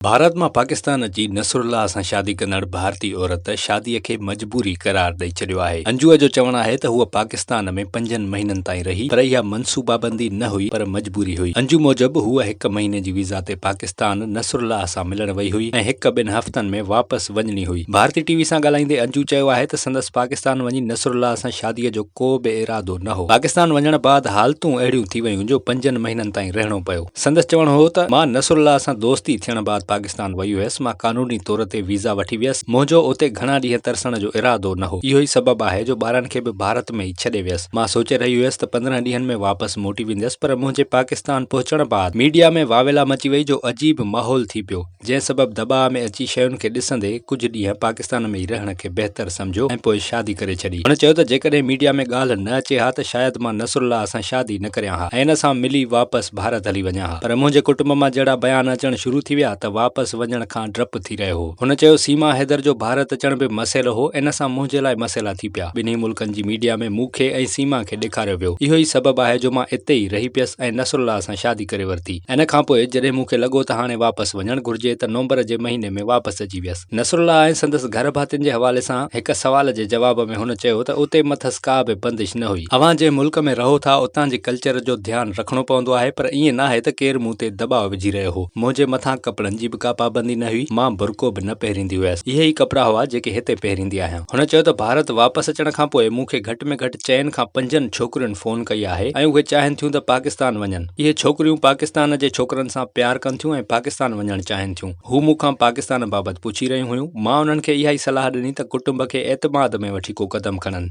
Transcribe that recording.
ڀارت مان پاڪستان اچي نصرالله سان شادي ڪندڙ ڀارتي عورت شادي کي مجبوري قرار ڏئي ڇڏيو آهي. انجوء جو چوڻ آهي ته هوء پاڪستان ۾ پنجن مهينن تائين رهي پر اها منصوبابندي نه هئي پر مجبوري هئي. انجو موجب هوء هڪ مهيني جي ويزا تي پاڪستان نصرالله سان ملڻ وئي هئي ۽ هڪ ٻن هفتن ۾ واپس وڃڻي هئي. ڀارتي ٽي وي سان ڳالهائيندي انجو چيو آهي ته سندس پاڪستان وڃي نصرالله سان شادي جو ڪو به ارادو نه هو. پاڪستان وڃڻ بعد حالتون اهڙيون ٿي ويون جو پنجن مهينن تائين رهڻو پيو. سندس چوڻ هو ته مان نصرالله سان دوستي ٿيڻ بعد پاڪستان وئي هيس، مان قانوني طور تي ويزا وٺي ويس، منهنجو اتي گهڻا ڏينهن ترسڻ جو ارادو نه هو، اهو ئي سبب آهي جو ٻارن کي به ڀارت ۾ ئي ڇڏي ويس، مان سوچي رهي هيس ته 15 ڏينهن ۾ واپس موٽي ويندس پر منهنجي پاڪستان پهچڻ بعد ميڊيا ۾ واويلا مچي وئي جو عجيب ماحول ٿي پيو. جنهن سبب دٻاء ۾ اچي شين کي ڏسندي ڪجهه ڏينهن پاڪستان ۾ ئي رهڻ کي بهتر سمجهيو ۽ پوء شادي ڪري ڇڏي. هن چيو ته جيڪڏهن ميڊيا ۾ ڳالهه نه اچي ها ته شايد مان نصرالله سان شادي نه ڪريان ها ۽ ان سان ملي واپس ڀارت هلي وڃان ها پر منهنجي ڪٽنب مان جهڙا بيان اچڻ شروع ٿي ويا ته واپس وڃڻ کان ڊپ ٿي رهيو هو. هن چيو سيما حيدر جو ڀارت اچڻ به مسئلو هو ان سان منهنجي لاء مسئلا ٿي پيا. ٻنهي ملڪن جي ميڊيا ۾ مون کي ۽ سيما کي ڏيکاريو ويو. اهو ئي سبب آهي جو مان اتي ئي رهي پيس ۽ نصرالله سان شادي ڪري ورتي. ان کان پوء جڏهن مون کي لڳو ته هاڻي واپس وڃڻ گهرجي ته نومبر جي مهيني ۾ واپس اچي ويس. نصرالله ۽ سندس گهر ڀاتين جي حوالي سان هڪ سوال جي جواب ۾ هن چيو ته اتي مٿس ڪا به بندش نه هئي. اوهان جنهن ملڪ ۾ رهو ٿا اتان جي ڪلچر جو ڌيان رکڻو پوندو آهي پر ائين ناهي ته ڪير مون تي دٻاء وجهي رهيو هو. منهنجي مٿان ڪپڙن جي به ڪا پابندي نه هئي. مان برقعو به نه پهريندي هيس. اهي ئي ڪپڙا هئا جيڪي هتي پهريندي آهيان. هن چيو ته ڀارت واپس اچڻ کان پوء مون کي گهٽ ۾ گهٽ چئن کان پنجن ڇوڪرين فون ڪئي آهي ۽ اهي چاهين ٿيون ته پاڪستان وڃن. اهي ڇوڪريون پاڪستان جي ڇوڪرن سان پيار ڪن ٿيون ۽ پاڪستان وڃڻ چاهين ٿيون. هو مون کان پاڪستان بابت پڇي رهيون هيون. مان انهن کي اها ئي صلاح ڏني ته ڪٽنب کي اعتماد ۾ وٺي ڪو قدم کڻن.